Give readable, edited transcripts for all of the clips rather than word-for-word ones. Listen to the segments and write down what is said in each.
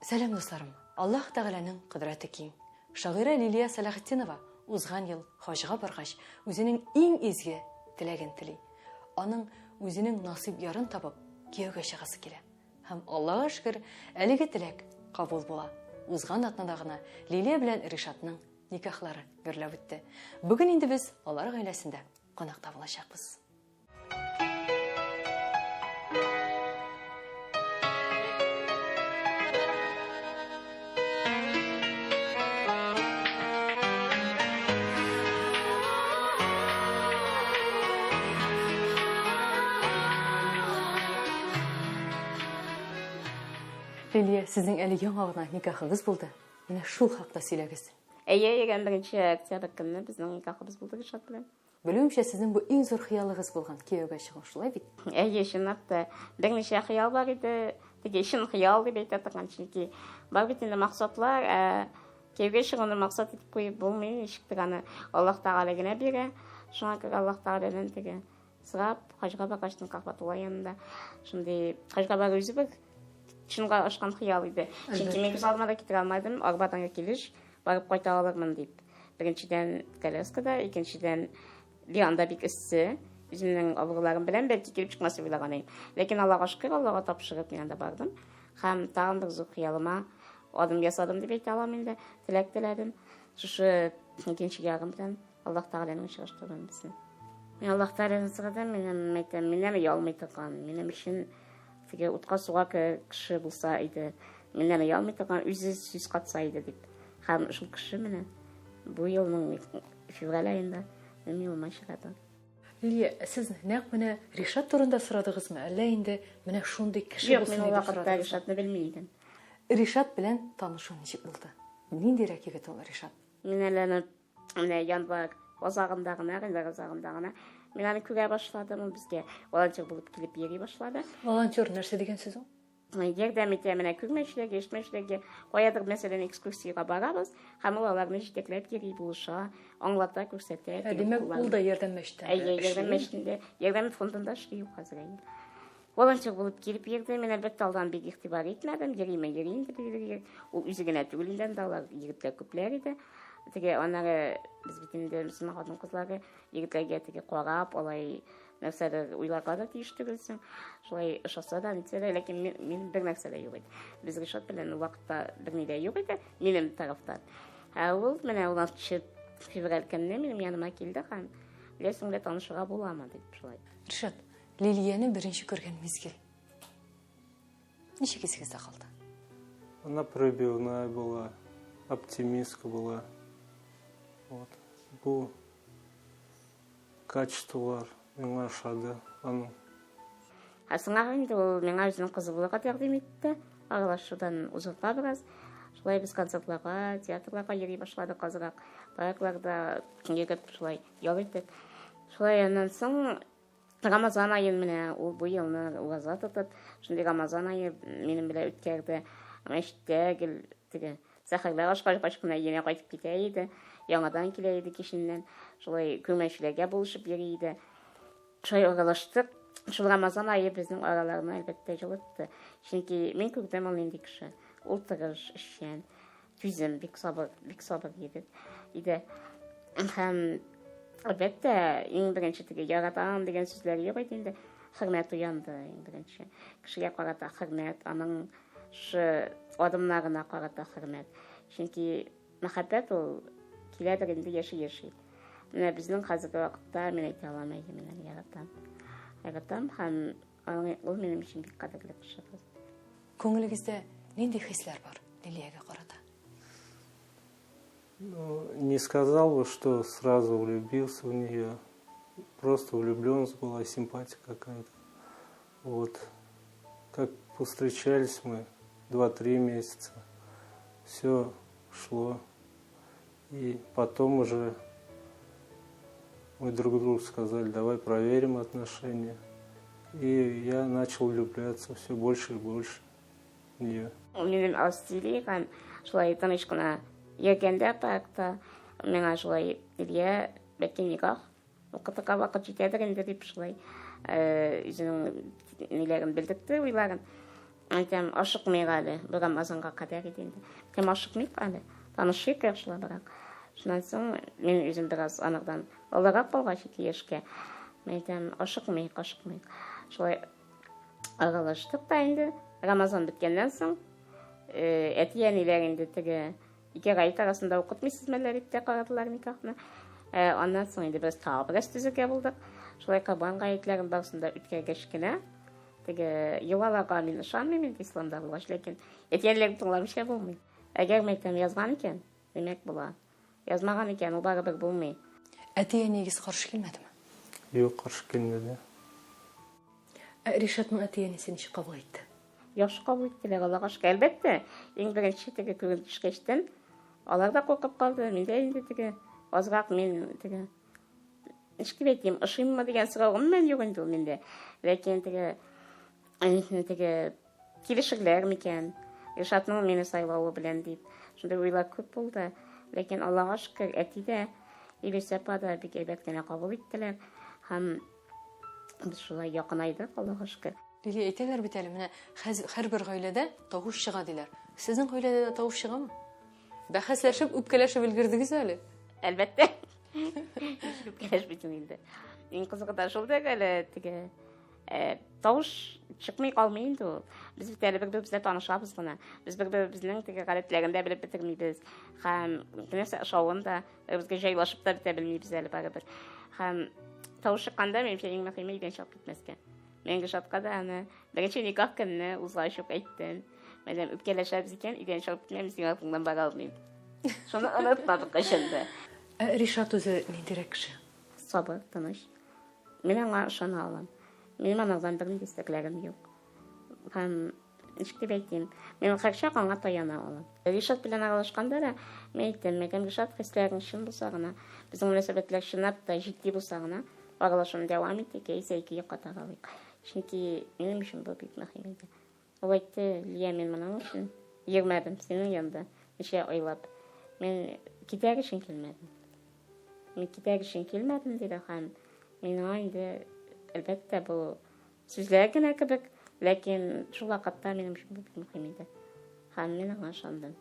Сәлам, дусларым! Аллаһ Тәгаләнең кодрәте киң. Шагыйрә Лилия Сәлахетдинова узган ел хаҗга баргач, үзенең иң изге теләген тели. Аның үзенең насыйп ярын табып, кияүгә чыгасы килә. Һәм Аллага шөкер, әлеге теләк кабул була. Узган атнада гына Лилия белән Ришатның никахлары гөрләп үтте. Бүген инде без алар гаиләсендә кунакта булачакбыз. Лилия, сезнең әле яңа гына никахыгыз булды. Менә шул хакта сөйләгез. Әйе, 21 октябрь көнне безнең никахыбыз булды Ришат белән. Белүемчә, сезнең бу иң зур хыялыгыз булган, кияүгә чыгу, шулай бит? Әйе, чынлап та, берничә хыял бар иде. Теге чын хыял дип әйтә торган, чөнки бар бит инде максатлар, ә кияүгә чыгуны максат итеп куеп булмый, ничектер аны Аллаһ Тәгалә генә бирә. Шуңа күрә Аллаһ Тәгаләдән теге сорап, хаҗга баргач, Кәгъбәтулла янында шундый хаҗга бару үзе бер чынга ашкан хыял иде. Чөнки мин күз алдыма да китерә алмадым, арбадан килеш барып кайта алырмын дип. Беренчедән, коляскада, икенчедән, бик анда бик эссе. Үземнең авыруларым белән бәлки килеп чыкмас дип уйлаган идем. Ләкин Аллага шөкер, Аллага тапшырып мин анда бардым. Һәм тагын бер зур хыялыма адым ясадым дип әйтә алам инде. Теләк теләдем. Шушы икенче ярым белән Аллаһ Тәгаләнең очраштырган безне. Мин Аллаһ Тәгаләдән сорадым, минем әйтәм, миннән оялмый торган, минем өчен теге утка суга кеше булса иде, миннән оялмый торган, үзе сүз катса иде дип. Һәм шул кеше менә бу елның февраль аенда минем юлыма чыгады. Лилия, сез нәкъ менә Ришат турында сорадыгызмы, әллә инде менә шундый кеше булсын дип сорадыгызмы? Юк, мин ул вакытта Ришатны белми идем. Ришат белән танышу ничек булды? Ниндирәк егет ул Ришат? Мин әле аны менә январь азагында гына, гыйнвар азагында гына мин аны күрә башладым. Ул безгә волонтер булып килеп йөри башлады. Волонтер нәрсә дигән сүз ул? Ярдәм итә менә күрмәүчеләргә, ишетмәүчеләргә. Каядыр, мәсәлән, экскурсиягә барабыз, һәм ул аларны җитәкләп йөри, булыша, аңлата, күрсәтә. Ә, димәк, ул да Ярдәм мәчетендә. Әйе, Ярдәм мәчетендә, Ярдәм фондында эшли ул хәзер. Әйе. Волонтер булып килеп йөрде. Мин, әлбәттә, алдан бик игътибар итмәдем. Йөриме, йөри инде бик Ул үзе генә түгел инде анда, алар егетләр күпләр иде. Теге аннары без бит инде мөселман хатын-кызлары егетләргә теге карап, алай нәрсәдер уйларга да тиеш түгелсең. Шулай ошаса да, нитсә дә, ләкин мин, мин бер нәрсә дә юк иде. Без Ришат белән ул вакытта берни дә юк иде минем тарафтан. Ә ул менә 16 февраль көнне минем яныма килде һәм беләсең белән танышырга буламы дип шулай. Ришат, Лилияне беренче күргән мизгел. Ничек исегездә калды? Она пробивная была, оптимистка была. Вот. Бу качестволар миңа ошады аның. Ә соңрак инде ул миңа үзенең кызы булырга тәкъдим итте. Аралашудан узырга бераз. Шулай без концертларга, театрларга йөри башладык азрак. Паркларда йөреп шулай ял иттек. Шулай аннан соң Рамазан аен менә ул бу елны ураза тотып, шундый Рамазан ае минем белән үткәрде. Мәчеттә гел теге сәхәрләр ашкач кач кына өенә кайтып китә иде. Яңадан килә иде киченнән. Шулай күрмәүчеләргә булышып йөри иде. Шулай аралаштык. Шул Рамазан ае безнең араларны әлбәттә җылытты. Чөнки мин күрдем ул нинди кеше. Ул тырыш, эшчән. Түзем, бик сабыр, бик сабыр егет иде. Һәм әлбәттә, иң беренче теге яратам дигән сүзләр юк иде инде. Хөрмәт уянды иң беренче. Кешегә карата хөрмәт, аның шушы адымнарына карата хөрмәт. Чөнки мәхәббәт ул киләдер инде яши-яши. Менә безнең хәзерге вакытта мин әйтә алам, әйе, мин аны яратам. Яратам һәм ул минем өчен бик кадерле кеше. Күңелегездә нинди хисләр бар Лилиягә карата? Ну, не сказал бы, что сразу влюбился в нее. Просто влюбленность была, симпатия какая-то. Вот. Как повстречались мы, 2-3 месяца, все шло. И потом уже мы друг другу сказали, давай проверим отношения. И я начал влюбляться все больше и больше в нее. Ул минем аз сөйли һәм шулай тыныч кына йөргәндә паркта миңа шулай Илья, бәлки никах укытырга вакыт җитәдер инде дип шулай үзенең ниләрен белдертте, уйларын. Әйтәм, ашыкмыйк әле, бу Рамазанга кадәр иде инде. Әйтәм, ашыкмыйк әле, танышыйк яхшылабрак. Шуннан соң мин үзем бераз анардан олырак булгач, 2 яшькә, мин әйтәм, ашыкмыйк, ашыкмыйк. Шулай аралаштык та инде. Рамазан беткәннән соң, әти-әниләр инде теге ике гает арасында укытмыйсыз мәллә дип тә карадылар никахны. Аннан соң инде без тагы бераз төзергә булдык. Шулай Корбан гаетләрен барысын да үткәргәч кенә, теге йолаларга мин ышанмыйм инде исламда булгач, ләкин әти-әниләрне тыңламыйча булмый. Әгәр мин әйтәм, язган икән, димәк була. Язмаган икән, ул барыбер булмый. Әти-әниегез каршы килмәдеме? Юк, каршы килмәде. Ә Ришатның әти-әнисе ничек кабул итте? Яхшы кабул иттеләр, Аллага шөкер. Әлбәттә, иң беренче теге күренеп төшкәчтен, алар да куркып калды, мин дә инде теге азрак мин теге ничек дип әйтим, ошыйммы дигән сорау гомумән юк инде ул миндә. Ләкин теге теге килешерләр микән? Ришатның мине сайлавы белән дип, шундый уйлар күп булды. Ләкин Аллага шөкер, әти дә, Илүсә апа да бик әйбәт кенә кабул иттеләр. Һәм без шулай якынайдык, Аллага шөкер. Лилия, әйтәләр бит әле, менә һәрбер гаиләдә тавыш чыга диләр. Сезнең гаиләдә дә тавыш чыгамы? Бәхәсләшеп, үпкәләшеп өлгердегез әле? Әлбәттә. Үпкәләшмисең инде. Иң кызыгы да шул да әле теге тавыш чыкмый калмый инде ул. Без бит әле бер-беребездә танышабыз гына. Без бер-беребезнең теге гадәтләрен дә белеп бетермибез. Һәм нәрсә ошавын да, безгә җайлашып та бетә белмибез әле барыбер. Һәм тавыш чыкканда, минемчә, иң мөһиме өйдән чыгып китмәскә. Мин Гөлшатка да аны беренче никах көнне узгач ук әйттем. Мәдәм үпкәләшәбез икән, өйдән чыгып китмә, мин синең артыңнан бара алмыйм. Шуны онытмадык кайчан да. Ә Ришат үзе ниндирәк кеше? Сабыр, тыныч. Мин аңа ышана алам. Минем анардан бернинди истәкләрем юк. Һәм ничек дип әйтим, мин һәрчак аңа таяна алам. Ришат белән аралашканда да мин әйттем, мәгәр Ришат хисләрең чын булса гына, безнең мөнәсәбәтләр чынлап та җитди булса гына, аралашуны дәвам итик, яисә ике якка таралыйк. Чөнки минем өчен бу бик мөһим иде. Ул әйтте, Лия, мин моның өчен йөрмәдем синең янда ничә айлап. Мин китәр өчен килмәдем. Мин китәр өчен килмәдем, диде һәм миңа инде, әлбәттә, бу сүзләр генә кебек, ләкин шул вакытта минем өчен бу бик мөһим иде. Һәм мин аңа ышандым.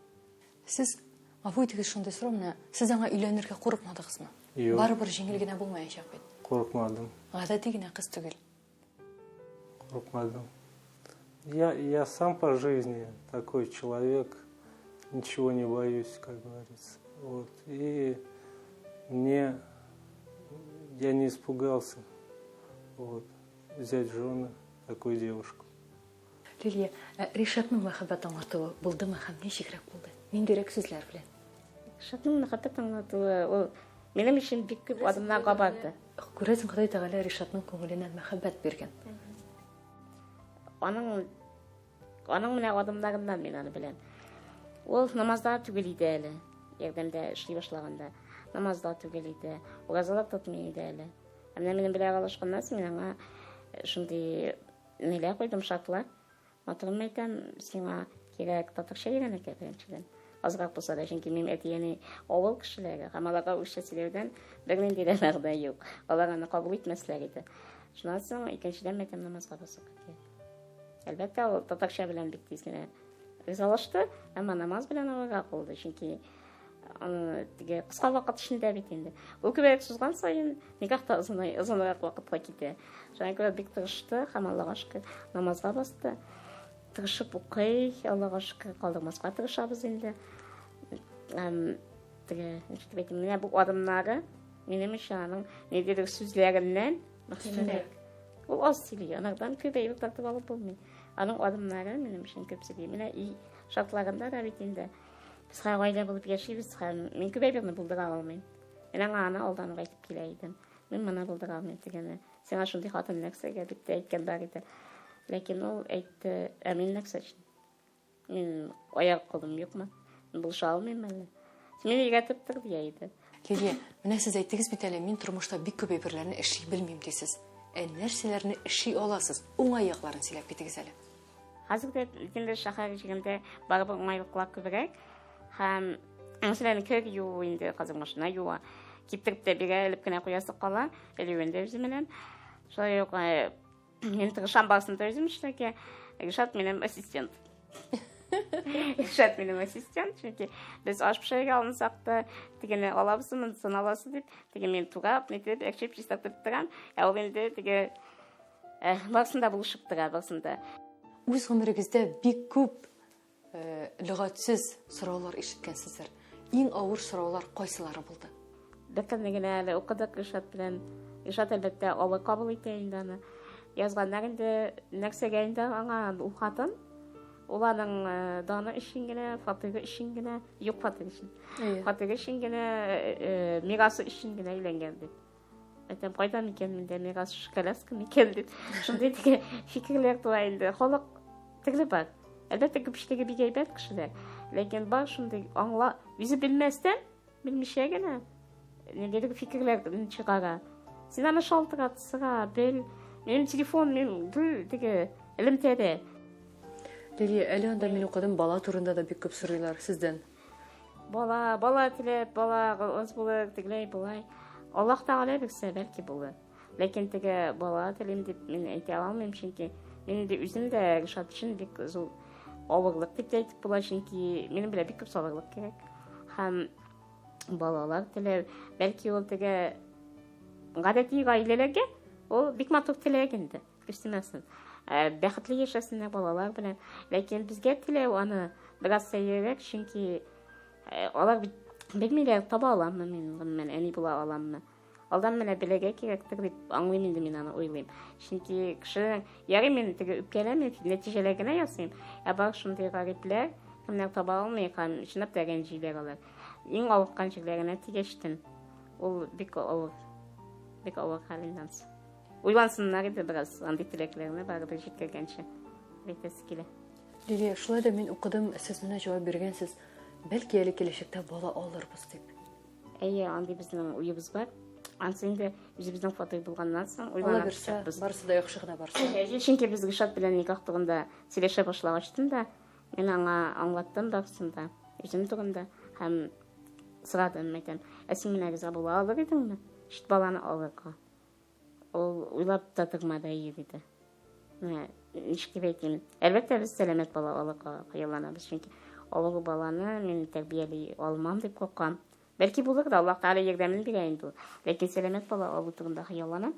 Сез, гафу итегез, шундый сорау, менә сез аңа өйләнергә курыкмадыгызмы? Юк. Барыбер җиңел генә булмаячак бит. Курыкмадым. Гадәти генә кыз түгел. Курыкмадым. Я сам по жизни такой человек, ничего не боюсь, как говорится. Вот. И я не испугался, взять в жены такую девушку. Лилия, ә Ришатның мәхәббәт аңлатуы булдымы һәм ничегрәк булды? Ниндирәк сүзләр белән? Ришатның мәхәббәт аңлатуы ул минем өчен бик күп адымнарга барды. Күрәсең, Ходай Тәгалә Ришатның күңеленә мәхәббәт биргән. Аның менә адымнарыннан мин аны беләм. Ул намазда түгел иде әле. Ярдәмдә эшли башлаганда намазда түгел иде. Уразалар тотмый иде әле. Ә менә минем белән аралашканнан соң мин аңа шундый ниләр куйдым, шартлар. Матурым әйтәм, сиңа кирәк татарча өйрәнергә беренчедән. Азрак булса да, чөнки минем әти-әни авыл кешеләре, һәм аларга урысча сөйләүдән бернинди дә мәгънә юк. Алар аны кабул итмәсләр иде. Шуннан соң икенчедән әйтәм, намазга басырга кирәк. Әлбәттә, ул татарча белән бик тиз генә ризалашты, әмма намаз белән авыррак булды, чөнки аны теге кыска вакыт эчендә бит инде. Ул күбрәк сузган саен никах та озынрак вакытка китә. Шуңа күрә бик тырышты һәм Аллага шөкер намазга басты. Тырышып укый, Аллага шөкер, калдырмаска тырышабыз инде. Теге, ничек дип әйтим, менә бу адымнары минем өчен аның ниндидер сүзләреннән мөһимрәк. Ул аз сөйли, анардан күп әйбер тартып алып булмый. Аның адымнары минем өчен күп сөйли. Менә өй шартларында да бит инде без хәзер гаилә булып яшибез һәм мин күп әйберне булдыра алмыйм. Мин аңа аны алдан ук әйтеп килә идем. Мин моны булдыра алмыйм дигәнне. Сиңа шундый хатын нәрсәгә дип тә әйткән бар иде. Ләкин ул әйтте, ә мин нәрсә өчен? Мин аяк кулым юкмы? Мин булыша алмыйм әллә? Син мине өйрәтеп тор дия иде. Лилия, менә сез әйттегез бит әле, мин тормышта бик күп әйберләрне эшли белмим дисез. Ә нәрсәләрне эшли аласыз? Уңай якларын сөйләп китегез әле. Хәзер дә инде шәһәр җирендә барыбер уңайлыклар күбрәк. Һәм мәсәлән, кер юу инде хәзер машина юа. Киптереп тә бирә, элеп кенә куясы кала, элүен дә үзе белән. Шулай ук, мин тырышам барысын да үзем эшләргә. Ришат минем ассистент. Ришат минем ассистент, чөнки без аш пешерергә алынсак та, тегене алабыз, монысын аласы дип, теге мин турап, нитеп, әрчеп, чистартып торам. Ә ул инде теге барысын да булышып тора, барысын да. Үз гомерегездә бик күп лөгатьсез сораулар ишеткәнсездер. Иң авыр сораулар кайсылары булды? Бер көнне генә әле укыдык Ришат белән. Ришат, әлбәттә, авыр кабул итә инде аны. Язганнар инде, нәрсәгә инде аңа ул хатын? Ул аның даны өчен генә, фатиры өчен генә, юк фатир өчен. Фатиры өчен генә, мирасы өчен генә өйләнгән дип. Әйтәм, кайдан икән миндә мирас, коляска микән дип. Шундый теге фикерләр туа инде. Халык төрле бар. Әлбәттә, күпчелеге бик әйбәт кешеләр. Ләкин бар шундый аңла, үзе белмәстән, белмичә генә ниндидер фикерләр чыгара. Син аны шалтырат, сора, бел. Минем телефон, мин гел теге элемтәдә. Лилия, әле анда мин укыдым, бала турында да бик күп сорыйлар сездән. Бала, бала теләп, бала аз булыр, тегеләй, болай. Аллаһ Тәгалә бирсә, бәлки булыр. Ләкин теге бала телим дип мин әйтә алмыйм, чөнки мин инде үзем дә Ришат өчен бик зур авырлык дип тә әйтеп була, чөнки минем белән бик күп сабырлык кирәк. Һәм балалар теләү, бәлки ул теге гадәти гаиләләргә ул бик матур теләк инде. Үстемәсен. Бәхетле яшәсеннәр балалар белән. Ләкин безгә теләү аны бераз сәеррәк, чөнки алар бит белмиләр, таба аламмы мин, гомумән, әни була аламмы. Алдан менә белергә кирәктер дип аңлыйм инде мин аны уйлыйм. Чөнки кеше, ярый мин теге үпкәләмим, нәтиҗәләр генә ясыйм. Ә бар шундый гарипләр, кемнәр таба алмый һәм чынлап та рәнҗиләр алар. Иң авырткан җирләренә тигәчтен. Ул бик авыр. Бик авыр хәл инде анысы. Уйлансыннар иде бераз, андый теләкләрне барыбер җиткергәнче әйтәсе килә. Лилия, шулай да мин укыдым, сез менә җавап биргәнсез, бәлки әле киләчәктә бала алырбыз дип. Әйе, андый безнең уебыз бар. Ансы инде үзебезнең фатир булганнан соң уйланып чыгарбыз. Барысы да яхшы гына барса. Әйе, чөнки без Гөлшат белән никах турында сөйләшә башлагачтын да, мин аңа аңлаттым барысын да, үзем турында һәм сорадым, әйтәм, ә син менә риза була алыр идеңме? Чит баланы алырга. Ул уйлап та тормады, әйе, диде. Менә ничек дип әйтим. Әлбәттә, без сәламәт бала алырга хыялланабыз, чөнки авыру баланы мин тәрбияли алмам дип куркам. Бәлки булыр да, Аллаһ Тәгалә ярдәмен бирә инде ул. Ләкин сәламәт бала алу турында хыялланам.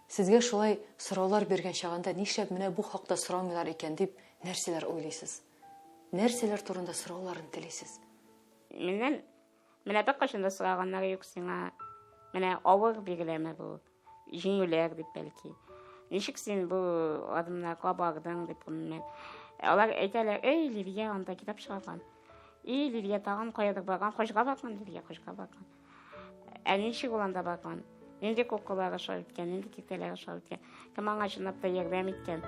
Сезгә шулай сораулар биргән чагында нишләп менә бу хакта сорамыйлар икән дип нәрсәләр уйлыйсыз? Нәрсәләр турында сорауларын телисез? Миннән Менә беркайчан да сораганнары юк сиңа. Менә авыр биреләме бу? Җиңүләр дип бәлки. Ничек син бу адымнарга бардың дип гомумән. Алар әйтәләр, эй, Лилия анда китап чыгарган. И, Лилия тагын каядыр барган, хаҗга барган, Лилия хаҗга барган. Ә ничек ул анда барган? Нинди куркулар аша үткән, нинди киртәләр аша үткән? Кем аңа чынлап та ярдәм иткән?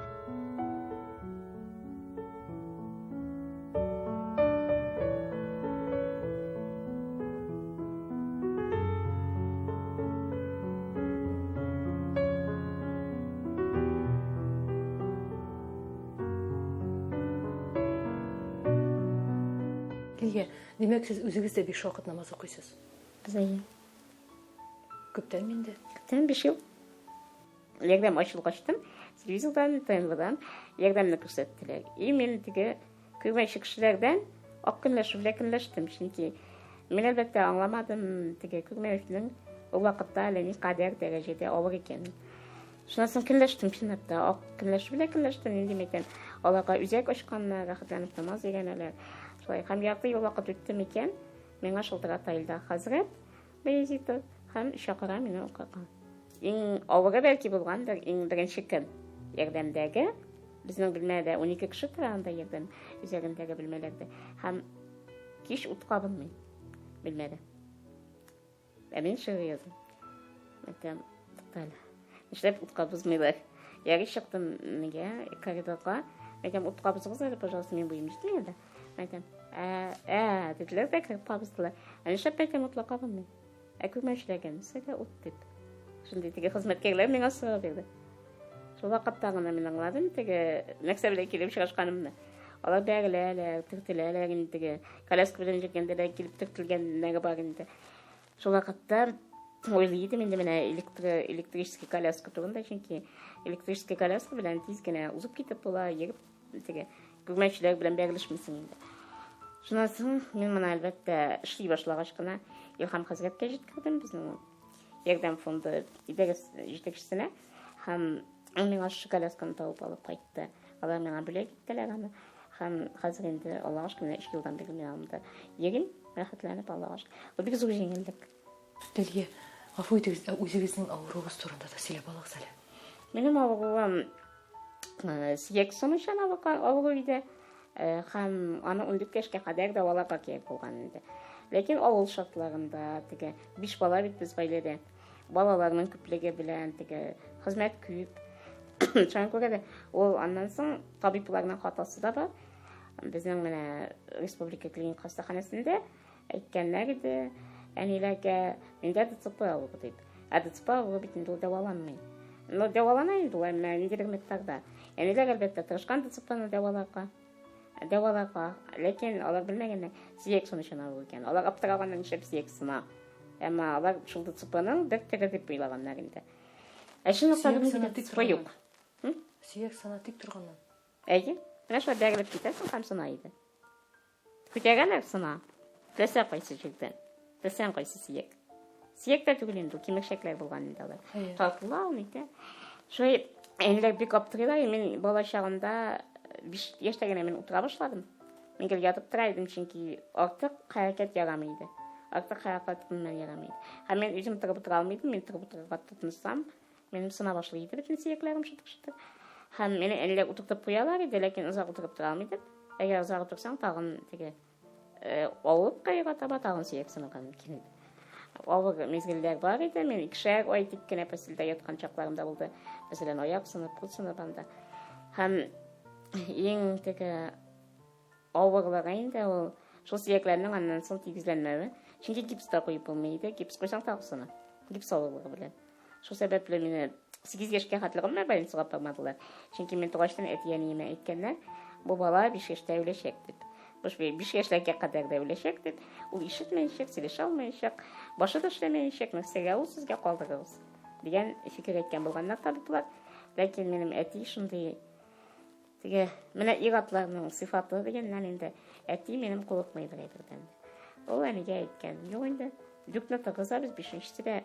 Лилия, димәк, сез үзегез дә биш вакыт намаз укыйсыз? Без әйе. Күптәнме инде? Күптән, 5 ел. Ярдәм ачылгачтын, телевизордан, ТНВдан ярдәмне күрсәттеләр. И мин теге күрмәүче кешеләрдән ак көнләшү белән көнләштем, чөнки мин әлбәттә аңламадым теге күрмәүченең ул вакытта әле никадәр дәрәҗәдә авыр икәнен. Шуннан соң көнләштем, чынлап та, ак көнләшү белән көнләштем, нинди мәйтәм, аларга үзәк ачканнар, рәхәтләнеп намаз өйрәнәләр. Шулай, һәм ярты ел вакыт үтте микән, миңа шылтырата Илдар хәзрәт Баязитов һәм чакыра мине укырга. Иң авыры бәлки булгандыр, иң беренче көн ярдәмдәге, безнең бүлмәдә 12 кеше тора анда ярдәм үзәгендәге бүлмәләрдә. Һәм кич ут кабынмый бүлмәдә. Ә мин шигырь язам. Әйтәм, тукта әле. Нишләп ут кабызмыйлар? Ярый чыктым нигә, коридорга. Әйтәм, ут кабызыгыз әле, пожалуйста, мин буем җитми әле. Әйтәм, ә, ә, диделәр дә кереп кабыздылар. Ә нишләп әйтәм, утлар кабынмый? Ә күрмәүчеләргә нәрсәгә ут дип. Шундый теге хезмәткәрләр миңа сорау бирде. Шул вакытта гына мин аңладым, теге нәрсә белән килеп очрашканымны. Алар бәреләләр, төртеләләр инде теге коляска белән йөргәндә дә килеп төртелгәннәре бар инде. Шул вакытта уйлый идем инде менә электро, электрический коляска турында, чөнки электрический коляска белән тиз генә узып китеп була, йөреп Теге күрмәүчеләр белән бәрелешмисең инде. Шуннан соң мин моны, әлбәттә, эшли башлагач кына Илһам хәзрәткә җиткердем, безнең ярдәм фонды идарәсе җитәкчесенә. Һәм ул миңа шушы колясканы табып алып кайтты. Алар миңа бүләк иттеләр аны. Һәм хәзер инде, Аллага шөкер, менә 3 елдан бирле мин анда йөрим, рәхәтләнеп, Аллага шөкер. Ул бик зур җиңеллек. Лилия, гафу итегез, ә үзегезнең авыруыгыз турында да сөйләп алыгыз әле. Минем авыруым сөяк сынучан авыру иде. Һәм аны 14 яшькә кадәр дәваларга кирәк булган инде. Ләкин авыл шартларында теге биш бала бит без гаиләдә. Балаларның күплеге белән теге хезмәт күп. Шуңа күрә дә ул аннан соң табибларның хатасы да бар. Безнең менә республика клиник хастаханәсендә әйткәннәр иде әниләргә, миндә ДЦП авыру дип. Ә ДЦП авыруы бит инде ул дәваланмый. Ну, дәвалана инде ул, әмма ниндидер микъдарда. Әниләр, әлбәттә, тырышкан ДЦПны дәваларга. Дәваларга. Ләкин алар белмәгәннәр, сөяк сынучан авыру икән. Алар аптыраганнар, нишләп сөяк сына. Әмма алар шул ДЦПның бер төре дип уйлаганнар инде. Ә чынлыкта бернинди ДЦП юк. Сөяк сына тик торганнан. Әйе. Менә шулай бәрелеп китәсең һәм сына иде. Күтәрәләр сына. Теләсә кайсы җирдән. Теләсәң кайсы сөяк. Сөяк тә түгел инде, кимерчәкләр булган инде алар. Тартыла, ул нитә. Шулай әниләр бик аптырыйлар. Мин бала чагында 5 яшьтә генә мин утыра башладым. Мин гел ятып тора идем, чөнки артык хәрәкәт ярамый иде. Артык хәрәкәт гомумән ярамый иде. Һәм мин үзем торып утыра алмый идем, мин торып утырырга тотынсам, Минем сына башлый иде бөтен сөякләрем шытык-шытык. Һәм мине әллә утыртып куялар иде, ләкин озак утырып тора алмый идем. Әгәр озак утырсаң, тагын теге э, авырып кайга таба тагын сөяк сынырга мөмкин иде. Авыр мизгелләр бар иде. Мин икешәр ай тик кенә постельдә яткан чакларым да булды. Мәсәлән, аяк сынып, кул сынып анда. Һәм иң теге авырлыгы инде ул шул сөякләрнең аннан соң тигезләнмәве. Чөнки гипс та куеп булмый иде. Гипс куйсаң тагы сына. Гипс авырлыгы белән. Шул сәбәпле мине 8 яшькә хәтле гомумән больницага апармадылар. Чөнки мин тугачтан әти-әниемә әйткәннәр, бу бала 5 яшьтә үләчәк дип. Буш 5 яшьләргә кадәр дә үләчәк дип. Ул ишетмәячәк, сөйләшә алмаячак, башы да эшләмәячәк, нәрсәгә ул сезгә калдырыгыз дигән фикер әйткән булганнар табиблар. Ләкин минем әти шундый теге менә ир-атларның сыйфаты дигәннән инде әти минем курыкмый бер әйбердән. Ул әнигә әйткән, юк инде, дүртне тыгызабыз, бишенчесе дә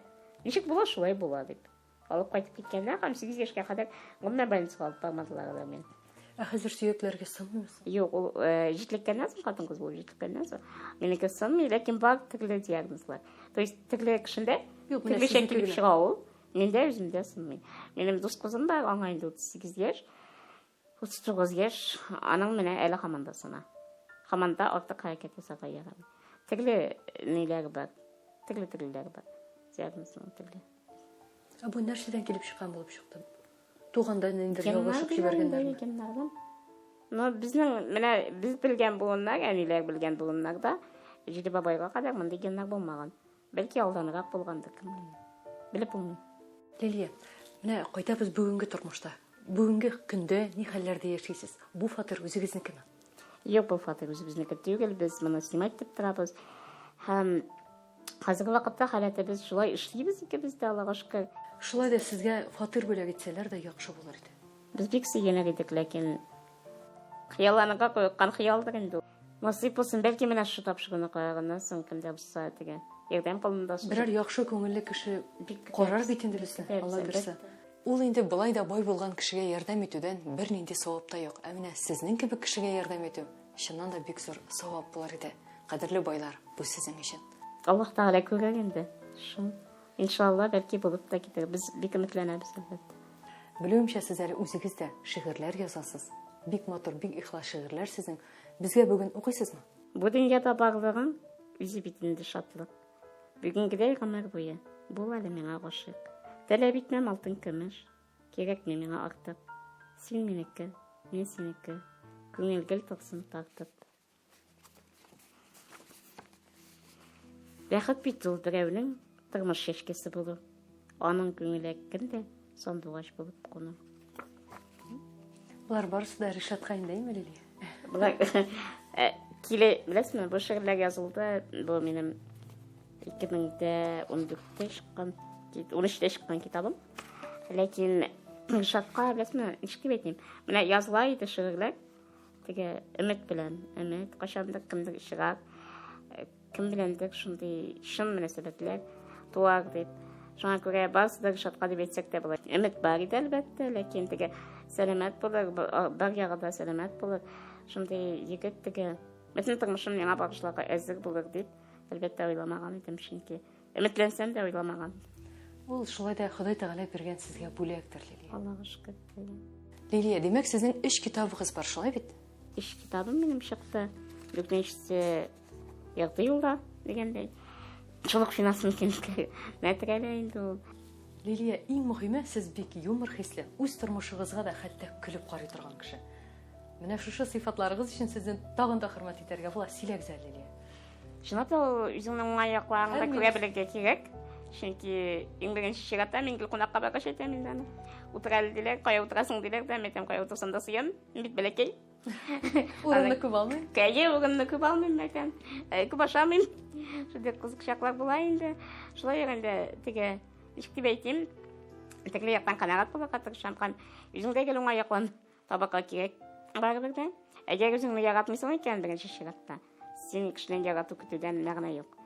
ничек була, шулай була дип. Алып кайтып киткәннәр һәм 8 яшькә кадәр гомумән больницага алып бармадылар алар мине. Ә хәзер сөякләргә сынмыймы соң? Юк, ул э, җитлеккәннән соң хатын-кыз булып җитлеккәннән соң минеке сынмый, ләкин бар төрле диагнозлар. То есть төрле кешендә Юк, менә төрлечә сезнеке килеп генә. чыга ул. Миндә үземдә сынмый. Минем дус кызым бар, аңа инде 38 яшь. 39 яшь, аның менә әле һаман да сына. Һаман да артык хәрәкәт ясарга ярамый. Төрле ниләр бар. Төрле төрлеләре бар. Диагнозның төрле. Ә бу нәрсәдән килеп чыккан булып чыкты? Туганда ниндидер Геннар ялгышып диләр инде, җибәргәннәрме? геннардан. Но безнең менә без белгән буыннар, әниләр белгән буыннарда җиде бабайга кадәр мондый геннар булмаган. Бәлки алданрак булгандыр, кем белә. Белеп булмый. Лилия, менә кайтабыз бүгенге тормышта. Бүгенге көндә ни хәлләрдә яшисез? Бу фатир үзегезнекеме? Юк, бу фатир үзебезнеке түгел, без моны снимать итеп торабыз. Һәм хәзерге вакытта халәтебез шулай эшлибез икебез дә, Аллага шөкер. Шулай да сезгә фатир бүләк итсәләр дә яхшы булыр иде. Без бик сөенер идек, ләкин хыялланырга курыккан хыялдыр инде ул. Насыйп булсын, бәлки менә шушы тапшыруны караганнан соң кем дә булса теге ярдәм кулын да сузып. Берәр яхшы күңелле кеше Бик карар көтәбез. бит инде безне, Көтәбез, Алла бирсә. әлбәттә. Ул инде болай да бай булган кешегә ярдәм итүдән бернинди савап та юк. Ә менә сезнең кебек кешегә ярдәм итү чыннан да бик зур савап булыр иде. Кадерле байлар, бу сезнең өчен. Аллаһ Тәгалә күрер инде. Шул. Иншалла, бәлки булып та китәр. Без бик өметләнәбез, әлбәттә. Белүемчә, сез әле үзегез дә шигырьләр язасыз. Бик матур, бик ихлас шигырьләр сезнең. Безгә бүген укыйсызмы? Бу дөньяда барлыгың үзе бит инде шатлык. Бүгенгедәй гомер буе бул әле миңа гашыйк. Таләп итмәм алтын көмеш, кирәкми миңа артык. Син минеке, мин синеке, күңел гел торсын тартып. Бәхет бит ул берәүнең тормыш чәчкәсе булу. Аның күңеле кемдә сандугач булып куну. Болар барысы да Ришатка инде, әйме, Лилия? Болар э, киле, беләсезме, бу шигырьләр язылды, бу минем 2014-тә чыккан, 13-тә чыккан китабым. Ләкин Ришатка, беләсезме, ничек дип әйтим, менә языла иде шигырьләр. Теге өмет белән, өмет, кайчандыр кемдер чыгар, кем беләндер шундый чын мөнәсәбәтләр туар дип. Шуңа күрә барысы да Ришатка дип әйтсәк тә була. Өмет бар иде, әлбәттә, ләкин теге сәламәт булыр, бар ягы да сәламәт булыр. Шундый егет теге бөтен тормышын миңа багышларга әзер булыр дип, әлбәттә, уйламаган идем, чөнки өметләнсәм дә уйламаган. Ул шулай да Ходай Тәгалә биргән сезгә бүләктер, Лилия. Аллага шөкер. Лилия, димәк, сезнең өч китабыгыз бар, шулай бит? Өч китабым минем чыкты. Дүртенчесе ярты юлда дигәндәй. Шул ук финанс мөмкинлекләренә терәлә инде ул. Лилия, иң мөһиме, сез бик юмор хисле, үз тормышыгызга да хәтта көлеп карый торган кеше. Менә шушы сыйфатларыгыз өчен сезне тагын да хөрмәт итәргә була. Сөйләгез әле, Лилия. Чынлап та ул үзеңнең уңай якларыңны да күрә белергә кирәк. Чөнки иң беренче чиратта мин гел кунакка баргач әйтәм инде аны. Утыр әле диләр, кая утырасың диләр дә, мин әйтәм, кая утырсам да сыям, мин бит бәләкәй. Урынны күп алмыйм. Әйе, урынны күп алмыйм, әйтәм. Күп ашамыйм. Шундый кызык чаклар була инде. Шулай ук инде теге, ничек дип әйтим, төрле яктан канәгать булырга тырышам һәм үзеңдә гел уңай яклан табарга кирәк барыбер дә. Әгәр үзеңне яратмыйсың икән, беренче чиратта, син кешедән ярату көтүдән мәгънә юк.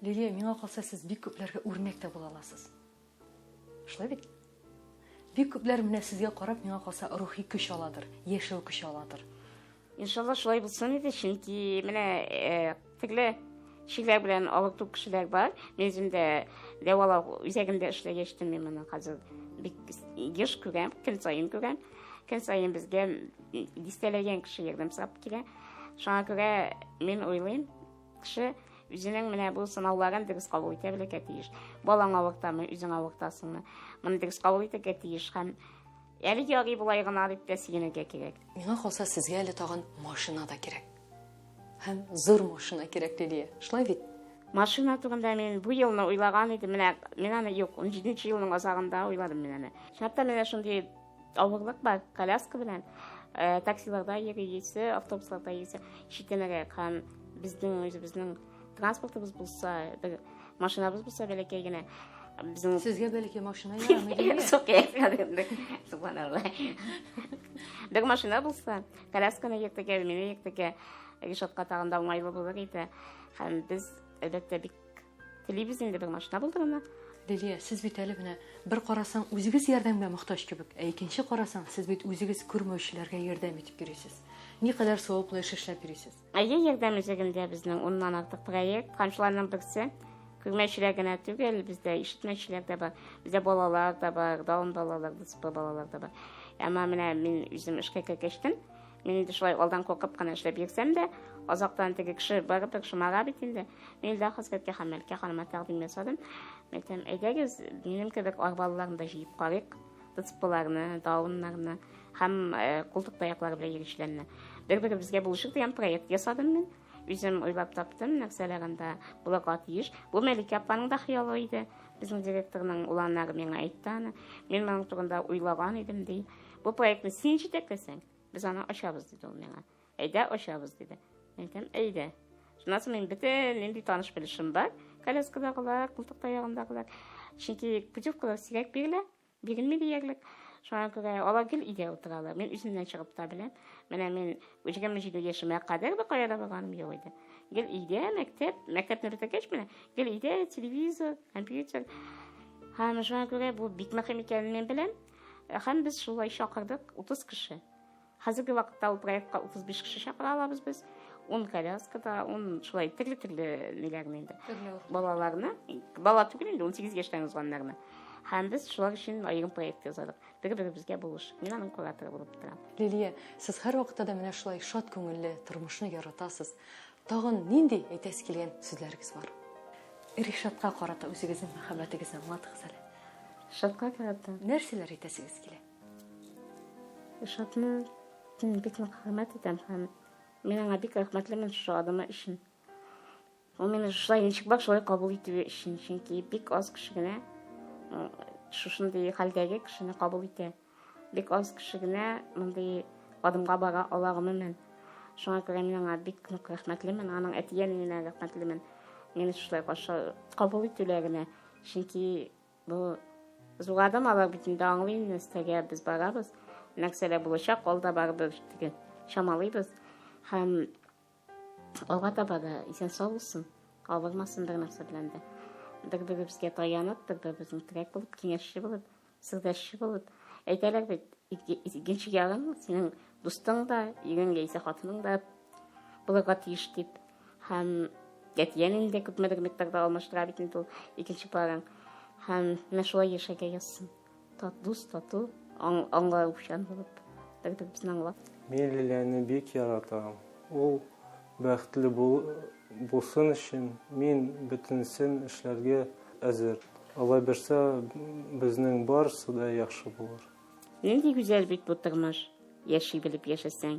Лилия, миңа калса, сез бик күпләргә үрнәк тә була аласыз. Шулай бит? Бик күпләр менә сезгә карап, миңа калса, рухи көч аладыр, яшәү көче аладыр. Иншалла шулай булсын иде, чөнки менә э, төрле чирләр белән авырту кешеләр бар. Мин үзем дә дәвалау үзәгендә эшләгәч тә мин моны хәзер бик еш күрәм, көн саен күрәм. Көн саен безгә дистәләгән кеше ярдәм сорап килә. Шуңа күрә мин уйлыйм, кеше үзенең менә бу сынауларын дөрес кабул итә белергә тиеш. Балаң авыртамы, үзең авыртасыңмы? Моны дөрес кабул итәргә тиеш һәм әле ярый болай гына дип тә сөенергә кирәк. Миңа калса, сезгә әле тагын машина да кирәк. Һәм зур машина кирәк, Лилия. Шулай бит? Машина турында мин бу елны уйлаган идем. Менә мин аны юк, 17 елның азагында уйладым мин аны. Чынлап та менә шундый авырлык бар, коляска белән э, таксиларда йөрисе, автобусларда йөрисе читенрәк һәм безнең үзебезнең транспортыбыз булса, бер машинабыз булса бәләкәй генә безнең Сезгә бәләкәй машина ярамый, Лилия. Субханалла. Бер машина булса, колясканы йөртергә, мине йөртергә Ришатка тагын да уңайлы булыр иде. Һәм без, әлбәттә, бик телибез инде бер машина булдыруны. Лилия, сез бит әле менә бер карасаң, үзегез ярдәмгә мохтаҗ кебек, ә икенче карасаң, сез бит үзегез күрмәүчеләргә ярдәм итеп йөрисез. Никадәр саваплы эш эшләп йөрисез. Әйе, ярдәм үзәгендә безнең уннан артык проект. Һәм шуларның берсе күрмәүчеләр генә түгел, бездә ишетмәүчеләр дә бар, бездә балалар да бар, даун балалар, ДЦП балалар да бар. Әмма менә мин үзем эшкә кергәчтен, мин инде шулай алдан куркып кына эшләп йөрсәм дә, азактан теге кеше барыбер шомара бит инде. Мин дә хәзрәткә һәм Мәлкә ханыма тәкъдим ясадым. Мин әйтәм, әйдәгез, минем кебек арбалыларны да җыеп карыйк, ДЦПларны, дауннарны һәм э, култык таяклары белән йөрүчеләрне. Бер-беребезгә булышыйк дигән проект ясадым мин. Үзем уйлап таптым, нәрсәләр анда булырга тиеш. Бу Мәликә апаның да хыялы иде. Безнең директорның уланнары миңа әйтте аны. Мин моның турында уйлаган идем, ди. Бу проектны син җитәкләсәң, без аны ачабыз, диде ул миңа. Әйдә, ачабыз, диде. Мин әйтәм, әйдә. Шуннан соң мин бөтен нинди таныш белешем бар. Коляскадагылар, култык таягындагылар. Чөнки путевкалар сирәк бирелә, бирелми диярлек. Шуңа күрә алар гел өйдә утыралар. Мин үземнән чыгып та беләм. Менә мин 27 яшемә кадәр бер кая да барганым юк иде. Гел өйдә, мәктәп, мәктәпне бетергәч менә гел өйдә телевизор, компьютер. Һәм шуңа күрә бу бик мөһим икәнен мин беләм. Һәм без шулай чакырдык 30 кеше. Хәзерге вакытта ул проектка 35 кеше чакыра алабыз без. 10 коляскада, 10 шулай төрле-төрле ниләрне инде. Балаларны, бала түгел инде, 18 яшьтән узганнарны. Һәм без шулар өчен аерым проект ясадык. Бер-беребезгә булыш. Мин аның кураторы булып торам. Лилия, сез һәрвакытта да менә шулай шат күңелле, тормышны яратасыз. Тагын нинди әйтәсе килгән сүзләрегез бар? Ришатка карата үзегезнең мәхәббәтегезне аңлатыгыз әле. Ришатка карата? Нәрсәләр әйтәсегез килә? Ришатны мин бик нык хөрмәт итәм һәм мин аңа бик рәхмәтлемен шушы адымы өчен. Ул мине шулай ничек бар, шулай кабул итүе өчен, чөнки бик аз кеше генә шушындый хәлдәге кешене кабул итә. Бик аз кеше генә мондый адымга бара ала гомумән. Шуңа күрә мин аңа бик нык рәхмәтлемен, аның әти-әниенә рәхмәтлемен. Мине шулай каршы кабул итүләренә. Чөнки Бу зур адым, алар бит инде аңлый инде, нәрсәгә без барабыз, нәрсәләр булачак, алда барыбер теге чамалыйбыз. Һәм алга таба да исән-сау булсын, авырмасын бер нәрсә белән дә. Бер-беребезгә таянып, бер-беребезнең терәк булып, киңәшче булып, сердәшче булып. Әйтәләр бит, икенче ярың синең дустың да, ирең яисә хатының да булырга тиеш дип. Һәм әтиәнең дә күпмедер микъдарда алмаштыра бит инде ул икенче парың. Һәм менә шулай яшәргә язсын. Дус, тату, аңлаучан булып, бер-беребезне аңлап. Мин Лилияне бик яратам. Ул бәхетле булсын өчен мин бөтенесен эшләргә әзер. Алла бирсә, безнең барысы да яхшы булыр. Нинди гүзәл бит бу тормыш, яши белеп яшәсәң.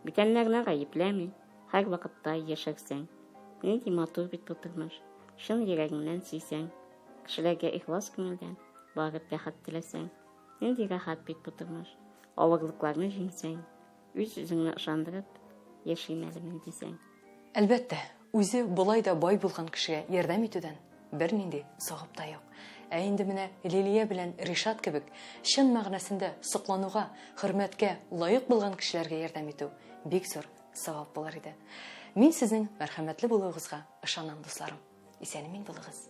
Бүтәннәрне гаепләми, һәрвакытта яшәрсең. Нинди матур бит бу тормыш, чын йөрәгеңнән сөйсәң. Кешеләргә ихлас күңелдән бары бәхет теләсәң. Нинди рәхәт бит бу тормыш, авырлыкларны җиңсәң, үз-үзеңне ышандырып, яшим әле мин дисәң. Әлбәттә, үзе болай да бай булган кешегә ярдәм итүдән бернинди савап та юк. Ә инде менә Лилия белән Ришат кебек чын мәгънәсендә соклануга, хөрмәткә лаек булган кешеләргә ярдәм итү бик зур савап булыр иде. Мин сезнең мәрхәмәтле булуыгызга ышанам, дусларым. Исән-имин булыгыз.